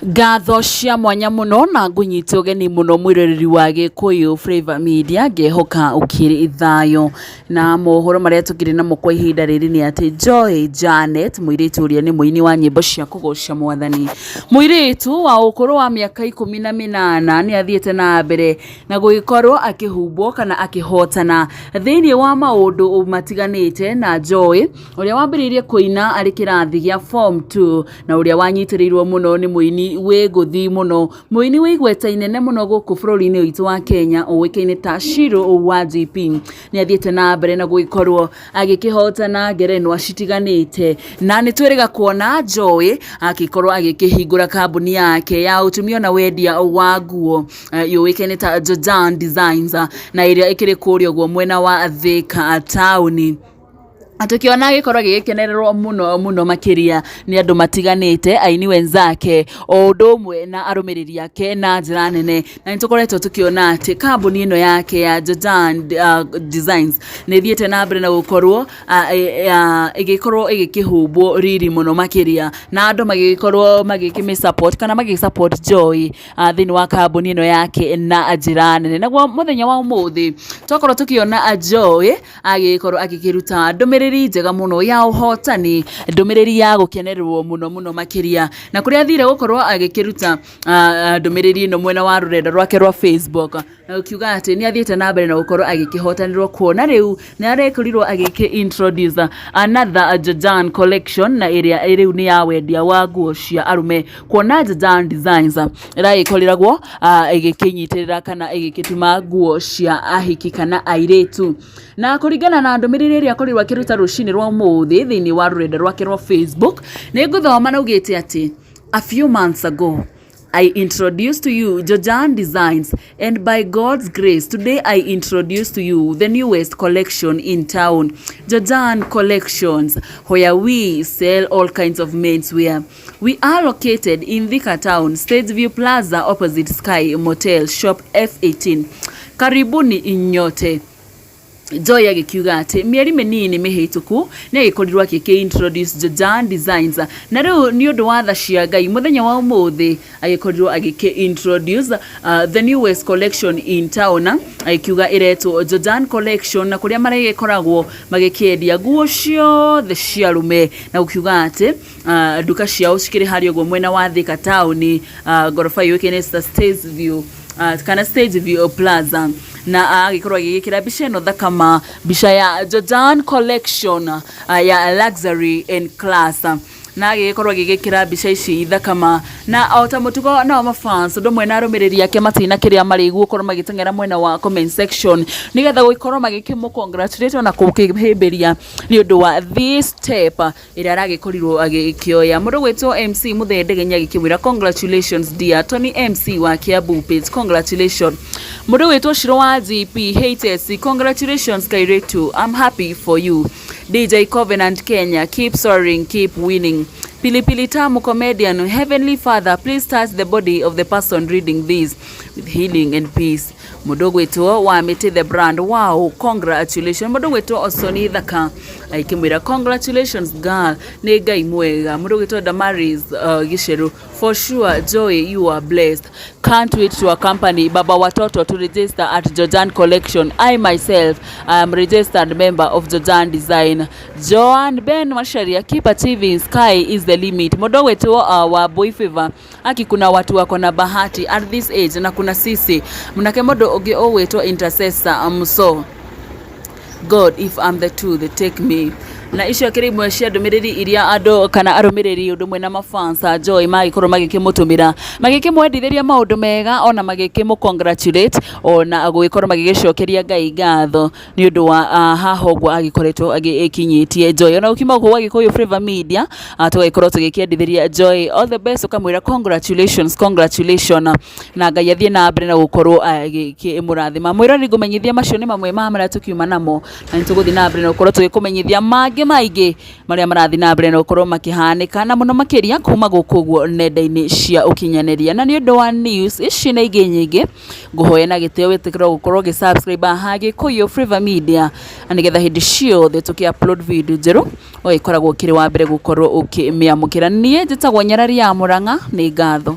Ngatho cia mwanya mũno na ngũnyite ũgeni mũno mwĩroreri wa Gĩkũyũ Flavour Media, ngehoka ũkĩrĩ thayũ. Na mohoro marĩa tũkĩrĩ namo kwa ihinda rĩrĩ nĩ atĩ Joy Janet, mũirĩtu ũrĩa nĩ mũini wa nyĩmbo cia kũgoca mwathani, mũirĩtu wa ũkũrũ wa mĩaka 18 nĩ athiĩte na mbere na gũgĩkorwo akĩhumbwo kana akĩhotana thĩinĩ wa maũndũ matiganĩte. Na Joy ũrĩa wambĩrĩirie kũina arĩ kĩrathi gĩa form 2 na ũrĩa wanyitĩrĩirwo mũno nĩ mũini wĩ ngũthi mũno, mũini wĩ igweta inene mũno gũkũ bũrũri-inĩ witũ wa Kenya ũĩkaine ta Shiro wa GP, nĩ athiĩte na mbere na gũgĩkorwo agĩkĩhotana ngerenwa citiganĩte. Na nĩ twĩrĩga kuona Joy agĩkorwo agĩkĩhingũra kambuni yake ya ũtumia na wendia wa nguo yũĩkaine ta Jojan Designs, na ĩrĩa ĩkĩrĩ kũrĩa ũguo mwena wa Thika taũni. Tũkĩona agĩkorwo agĩgĩkenererwo mũno mũno makĩria nĩ andũ matiganĩte, aini wenzake o ũndũ ũmwe na arũmĩrĩri ake na njĩra nene. Na nĩ tũkoretwo tũkĩona atĩ kambuni ĩno yake ya Jojan Designs nĩ ĩthiĩte na mbere na gũkorwo ĩgĩkorwo ĩgĩkĩhumbwo riri mũno makĩria, na andũ magĩgĩkorwo magĩkĩmĩ support kana magĩ support Joy thĩinĩ wa kambuni ĩno yake na njĩra nene. Naguo mũthenya wa ũmũthĩ twakorwo tũkĩona Joy agĩkorwo agĩkĩruta ndũmĩrĩri njega mũno ya ũhotani, ndũmĩrĩri ya gũkenererwo mũno mũno makĩria, na kũrĩa athire gũkorwo agĩkĩruta ndũmĩrĩri ĩno mwena wa rũrenda rwake rwa Facebook, na gũkiuga atĩ nĩ athiĩte na mbere na gũkorwo agĩkĩhotanĩrwo, kuona rĩu nĩ arekorirwo agĩkĩ introduce another Jojan collection, na ĩrĩa rĩu nĩ ya wendia wa nguo cia arũme, kuona Jojan Designs ĩragĩkoriragwo ĩgĩkĩnyitĩrĩra kana ĩgĩgĩtuma nguo cia ahiki kana airĩtu. Na kũringana na ndũmĩrĩri ĩrĩa akorirwo akĩruta rũcinĩ rwa ũmũthĩ thĩinĩ wa rũrenda rwake rwa Facebook, nĩ ngũthoma, na augĩte atĩ, "A few months ago I introduced to you Jojan Designs, and by God's grace, today I introduce to you the newest collection in town, Jojan Collections, where we sell all kinds of menswear. We are located in Thika Town, Stage View Plaza, opposite Sky Motel, Shop F18. Karibuni nyote." Joy agĩkiuga atĩ mĩeri mĩnini mĩhĩtũku nĩ agĩkorirwo agĩkĩ introduce Jojan Designs, na rĩu nĩ ũndũ wa tha cia Ngai mũthenya wa ũmũthĩ agĩkorirwo agĩkĩ introduce the newest collection in town, agĩkiuga ĩretwo Jojan Collection, na kũrĩa marĩgĩkoragwo magĩkĩendia nguo ciothe cia arũme, na gũkiuga atĩ nduka ciao cikĩrĩ harĩa ũguo mwena wa Thika taũni, ngoroba yũĩkaine ta Stage View kana Stage View Plaza. Na agĩkorwo agĩgĩkĩra mbica ĩno thakama, mbica ya Jojan Collection ya luxury and class, na agĩgĩkorwo agĩgĩkĩra mbica ici thakama. Na o ta mũtugo nao mafans ũndũ ũmwe na arũmĩrĩri ake matina kĩrĩa marĩ gũkorwo magĩteng'era mwena wa comment section nĩgetha gũgĩkorwo magĩkĩmũ congratulate na kũkĩhĩmbĩria nĩ ũndũ wa this step ĩrĩa aragĩkorirwo agĩkĩoya. Mũndũ gwĩtwo MC Mũthee Ndegenya agĩkĩmwĩra, "Congratulations, dear." Tony MC wa Kiambu page, "Congratulations." Mũndũ gwĩtwo Shiro wa GP HSC, "Congratulations, Kairetu, I'm happy for you." DJ Covenant Kenya, "Keep soaring, keep winning." Pilipili Tamu Comedian, "Heavenly Father, please touch the body of the person reading this with healing and peace." Mũndũ gwĩtwo wa Mĩtĩ the Brand, "Wow, congratulations." Mũndũ gwĩtwo Osoni Thaka akĩmwĩra, "Congratulations, girl, nĩ Ngai mwega." Mũndũ gwĩtwo Damaris Gicheru, "For sure, Joy, you are blessed. Can't wait to accompany baba watoto to register at Jojan Collection. I myself am registered member of Jojan Design." Joan Ben Masharia, "Keep achieving, sky is the limit." Mũndũ gwĩtwo wa Boy Favor, "Aki kuna watu wako na bahati at this age na kuna sisi." Mnake mũndũ ũngĩ ũgwĩtwo Intercessor Muso, "God, if I'm the truth, take me." Na icio akĩrĩ imwe cia ndũmĩrĩri iria andũ kana arũmĩrĩri ũndũ ũmwe na mafans a Joy magĩkorwo magĩkĩmũtũmĩra, magĩkĩmwendithĩria maũndũ mega, ona magĩkĩmũ congratulate, ona gũgĩkorwo magĩgĩcokeria Ngai ngatho nĩ ũndũ wa haha ũguo agĩkoretwo agĩkinyĩtie Joy. Ona gũkiuma gũkũ gwa Gĩkũyũ Flavour Media, tũgagĩkorwo tũgĩkĩendithĩria Joy all the best, ũkamwĩra congratulations, congratulations, na Ngai athiĩ na mbere na gũkorwo agĩkĩmũrathima. Mwĩrori, ngũmenyithia macio nĩ mamwe ma marĩa tũkiuma namo, na nĩ tũgũthiĩ na mbere na gũkorwo tũgĩkũmenyithia mangĩ maingĩ marĩa marathiĩ na mbere na gũkorwo makĩhanĩka, na mũno makĩria kuma gũkũ ũguo nenda-inĩ cia ũkinyanĩria. Na nĩ ũndũ wa news ici na ingĩ nyingĩ, ngũhoya na gĩtĩo wĩtĩkĩre gũkorwo ũgĩ subscribe haha Gĩkũyũ Flavour Media, na nĩgetha hĩndĩ ciothe tũkĩ upload video njerũ ũgĩkoragwo ũkĩrĩ wa mbere gũkorwo ũkĩmĩamũkĩra. Niĩ njĩtagwo Nyarari ya Mũrang'a, nĩ ngatho.